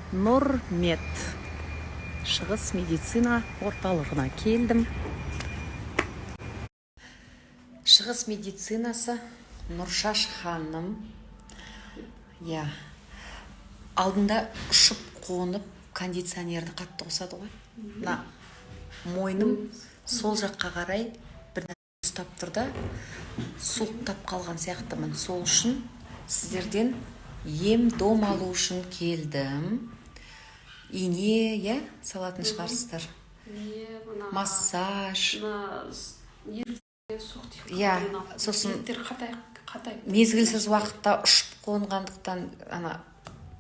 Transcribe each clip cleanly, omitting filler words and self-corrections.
Нұрмед шығыс медицина орталығына келдім. Шығыс медицинасы, Нұршаш ханым, иә, алдында ұшып қонып, кондиционерді қатты қосады ғой. Мына мойным сол жаққа қарай бір нәрсе ұстап тұр да, суықтап қалған сияқтымын. Сол үшін сіздерден ем дом алу үшін келдім. Ине, иә, салатын шығарсыздар? Не, мына Массаж. Мына ерікке суық тиіп Иә, қалды, мына сосын еттер қатайып. Мезгілсіз уақытта ұшып қонғандықтан, ана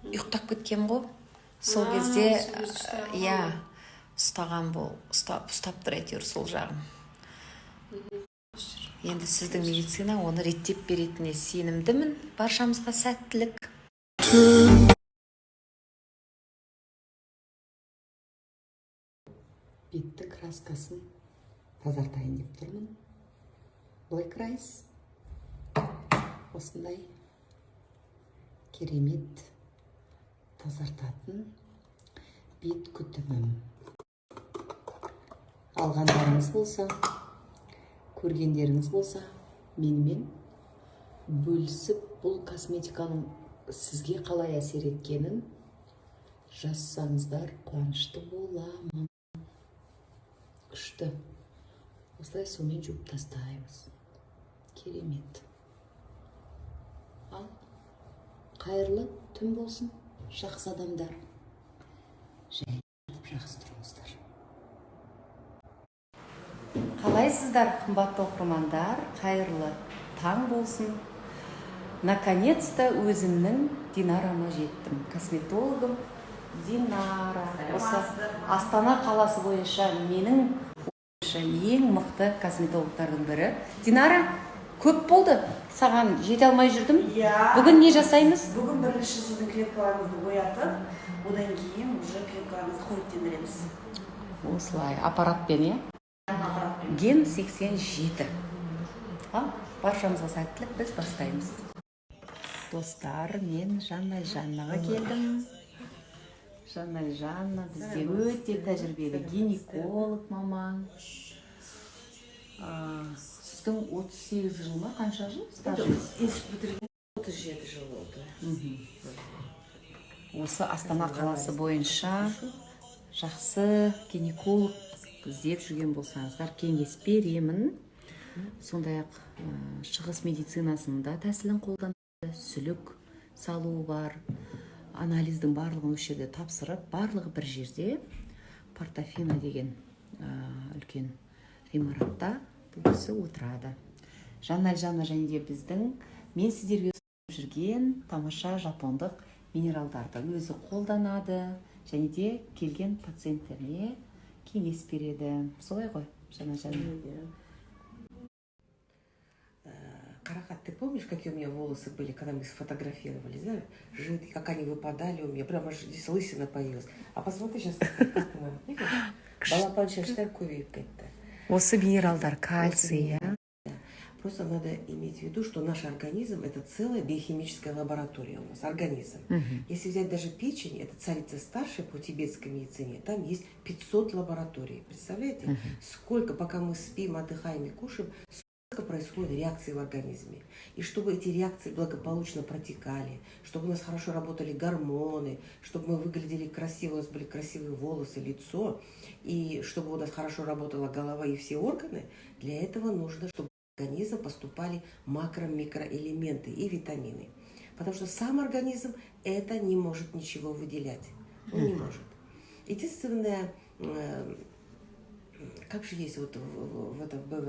ұйықтап кеткенмін ғой сол А, кезде. Сол кезде ұстай алған. Иә, ұстаған бол, ұстап ұстап тұр әйтеуір сол жағым. Енді сіздің медицина оны реттеп беретініне сенімдімін. Баршамызға сәттілік. Бетті краскасын тазартайын деп тұрмын. Black Rice, осындай керемет тазартатын бет күтімім. Алғандарыңыз болса, көргендеріңіз болса, менімен бөлісіп, бұл косметиканың сізге қалай әсер еткенін жазсаңыздар, қуанышты боламын. Күшті, осылай сумен жуып тастаймыз. Керемет. Ал қайырлы түн болсын, жақсы адамдар. Жай жақсы тұрыңыздар. Қалайсыздар, қымбатты оқырмандар? Қайырлы таң болсын! Наконец-то өзімнің Динарама жеттім. Косметологым Динара осы Астана қаласы бойынша, менің ойымша, ең мықты косметологтардың бірі. Динара, көп болды, саған жете алмай жүрдім. Иә. Бүгін не жасаймыз? Бүгін бірінші сіздің клеткаларыңызды боятып, одан кейін уже клеткаларыңызды қоректендіреміз. Осылай аппаратпен, иә? Аппаратпен. Ген 87. Ал баршамызға сәттілік, біз бастаймыз. Достар, мен Жанна Жаннаға келдім. Жанна Жанна бізде өте тәжірибелі гинеколог маман. Сіздің 38 жыл ма, қанша жыл стажыңыз? Институт бітірген 37 жыл болды. Осы Астана қаласы бойынша жақсы гинеколог іздеп жүрген болсаңыздар, кеңес беремін. Сондай ақ шығыс медицинасының да тәсілін қолданады. Сүлік салу бар, анализдің барлығын осы жерде тапсырып, барлығы бір жерде, Портофино деген үлкен ғимаратта бұл кісі отырады, Жанна Жанна. Және де біздің, мен сіздерге ұсынып жүрген тамаша жапондық минералдарды өзі қолданады және де келген пациенттеріне кеңес береді. Солай ғой, Жанна Жанна? Каракат, ты помнишь, какие у меня волосы были, когда мы сфотографировались, да? Жидкие, как они выпадали у меня, прямо аж здесь лысина появилась. А посмотри сейчас, как она, видишь? Балапан шаштар көбейіп кетті. Осы минералдар, кальций, иә? Просто надо иметь в виду, что наш организм – это целая биохимическая лаборатория у нас, организм. Если взять даже печень, это царица старшая по тибетской медицине, там есть 500 лабораторий. Представляете, сколько, пока мы спим, отдыхаем и кушаем, сколько происходит реакций в организме. И чтобы эти реакции благополучно протекали, чтобы у нас хорошо работали гормоны, чтобы мы выглядели красиво, у нас были красивые волосы, лицо, и чтобы у нас хорошо работала голова и все органы, для этого нужно, чтобы в организм поступали макро-микроэлементы и витамины. Потому что сам организм это не может ничего выделять. Он не может. Единственное, как же есть вот в этом в Беверли